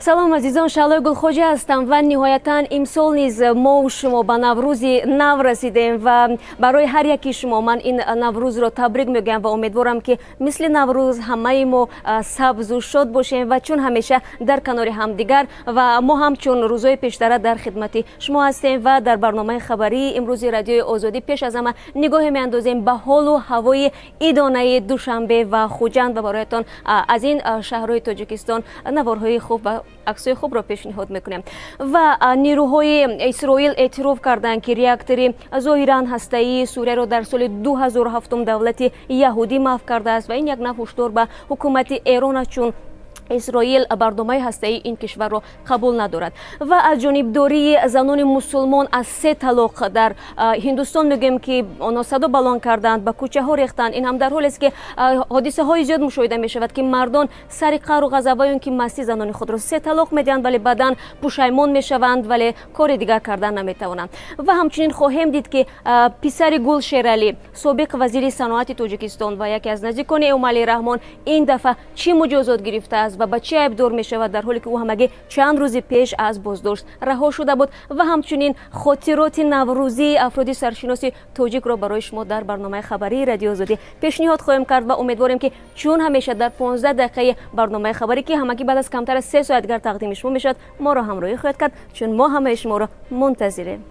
Салом, азизон, Шаҳлои Гулхоҷа ҳастам ва ниҳоятан имсол низ мову шумо ба Наврӯзи нав расидем ва барои ҳар яки шумо ман ин Наврӯзро табрик мегӯям ва умедворам, ки мисли Наврӯз ҳамаи мо сабзу шод бошем ва чун ҳамеша дар канори ҳамдигар. Ва мо ҳам чун рӯзҳои пештара дар хидмати шумо ҳастем ва дар барномаи хабарии имрӯзи Радиои Озодӣ пеш аз ҳама нигоҳе меандозем ба ҳолу ҳавои идонаи Душанбе ва Хуҷанд ва бароятон аз ин шаҳрҳои Тоҷикистон наворҳои хуб ва аксҳои хубро пешниҳод мекунем. Ва нирӯҳои Исроил эътироф карданд, ки реактори зоҳиран ҳастаии Сурияро дар соли 2007 давлати яҳудӣ маҳв кардааст ва ин як нав ҳушдор ба ҳукумати Эрон аст, чун Исроил барномаи ҳастаии ин кишварро қабул надорад. Ва аз ҷонибдории занони мусулмон аз се талоқ дар Ҳиндустон мегӯем, ки онҳо садо баланд карданд, ба кӯчаҳо рехтанд. Ин ҳам дар ҳолест, ки ҳодисаҳои зиёд мушоҳида мешавад, ки мардон сари қаҳру ғазаб ва ё ки мастӣ занони худро се талоқ медиҳанд, вале баъдан пушаймон мешаванд, вале кори дигар кардан наметавонанд. Ва ҳамчунин хоҳем дид, ки писари Гул Шералӣ, собиқ вазири саноати Тоҷикистон ва яке аз наздикони Эмомалӣ Раҳмон, ин дафъа чӣ муҷозот гирифтааст ва ба чӣ айбдор мешавад, дар ҳоле ки ӯ ҳамагӣ чанд рӯзи пеш аз боздошт раҳо шуда буд. Ва ҳамчунин хотироти наврӯзии афроди саршиноси тоҷикро барои шумо дар барномаи хабарии Радиои Озодӣ пешниҳод хоҳем кард ва умедворем, ки чун ҳамеша дар 15 дақиқаи барномаи хабарӣ, ки ҳамагӣ баъд аз камтар аз 3 соат дигар тақдими шумо мешавад, моро ҳамроҳӣ хоҳед кард, чун мо ҳамаи шуморо мунтазирем.